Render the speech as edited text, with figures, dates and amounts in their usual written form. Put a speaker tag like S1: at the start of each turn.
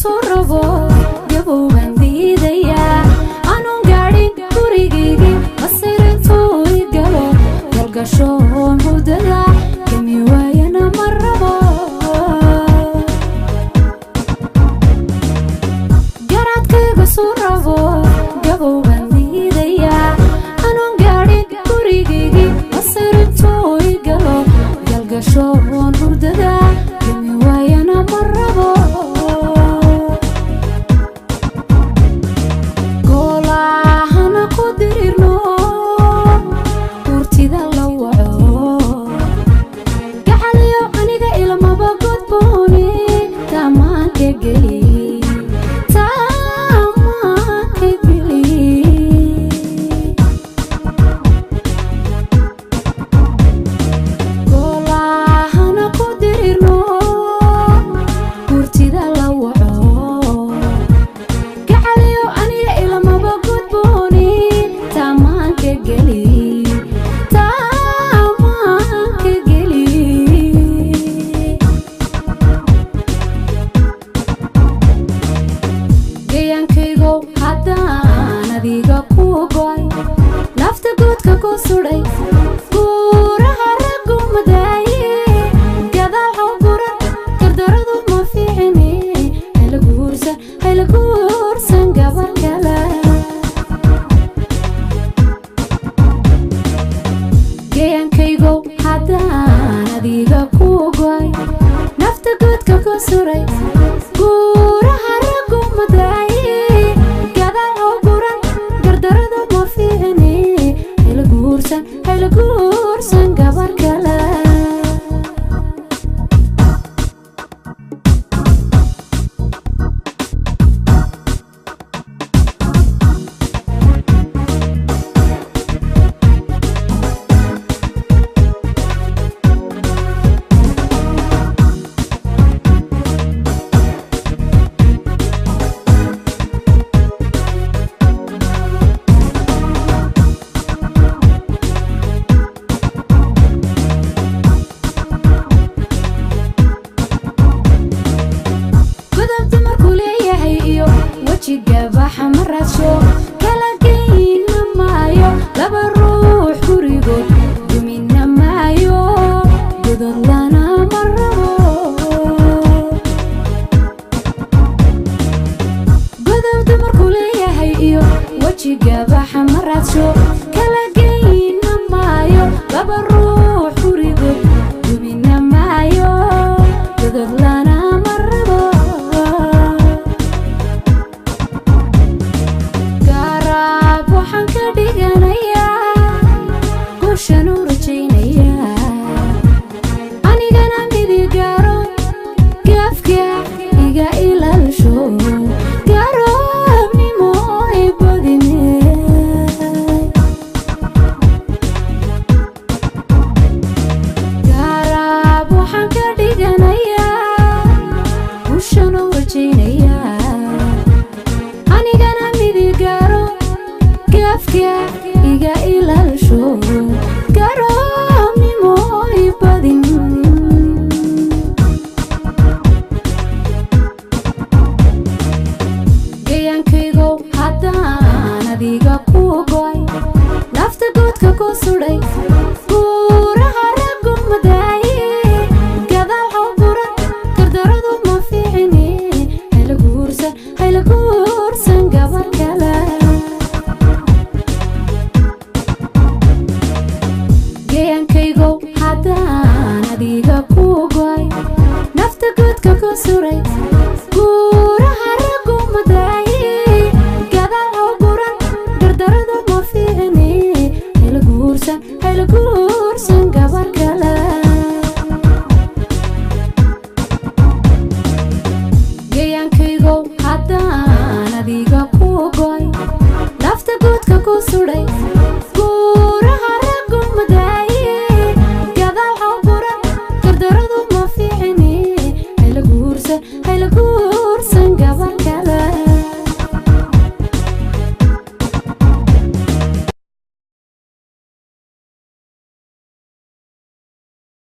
S1: Soo rabo gabowbaan diidayaa anuun gaadhin gurigaygii masirintuu i galo galgashoon hurdada gami waayana ma rabo. Garaadkaygu soo rabo gabowbaan diidayaa anuun gaadhin gurigaygii masirintuu i galo galgashoon hurdada gami waayana ma rabo. Goolahana ku dirirno hurtida la waco gacaliyo aniga ilmaba godbooni tamaanka geli tamaanka geli. Goolahana ku dirirno hurtida la waco gacaliyo aniga ilmaba gudbooni tamaanka geli tamaanka geli. Gayaankaygow haddaan adiga ku go'ay nafta guudka ku sudhay guuraha raggu madaaye gadaal haw guran gardaradu ma fiicine hayla guursan hayla guursan gabar kale. Gayaankaygow haddaan adiga ku go'ay nafta guudka ku suray guuraha raggu madaaye gadaal haw guran gardaradu ma fiicine hayla guursan hayla guursan gabar kale. Godob dumarku leeyahay iyo wejiga baxa ma raadsho kala geyna maayo laba ruux gurigood dumina maayo godod lana ma rabo. Godob dumarku leeyahay iyo wejiga baxa ma raadsho kala geyna maayo laba ruux gurigood dumina maayo godod lana ma rabo. Garaab waxaan ka dhiganayaa guushan u rajaynayaa anigana midigaaro gaafka iga ilaalsho garoobnimo i badine. Garaab waxaan ka dhiganayaa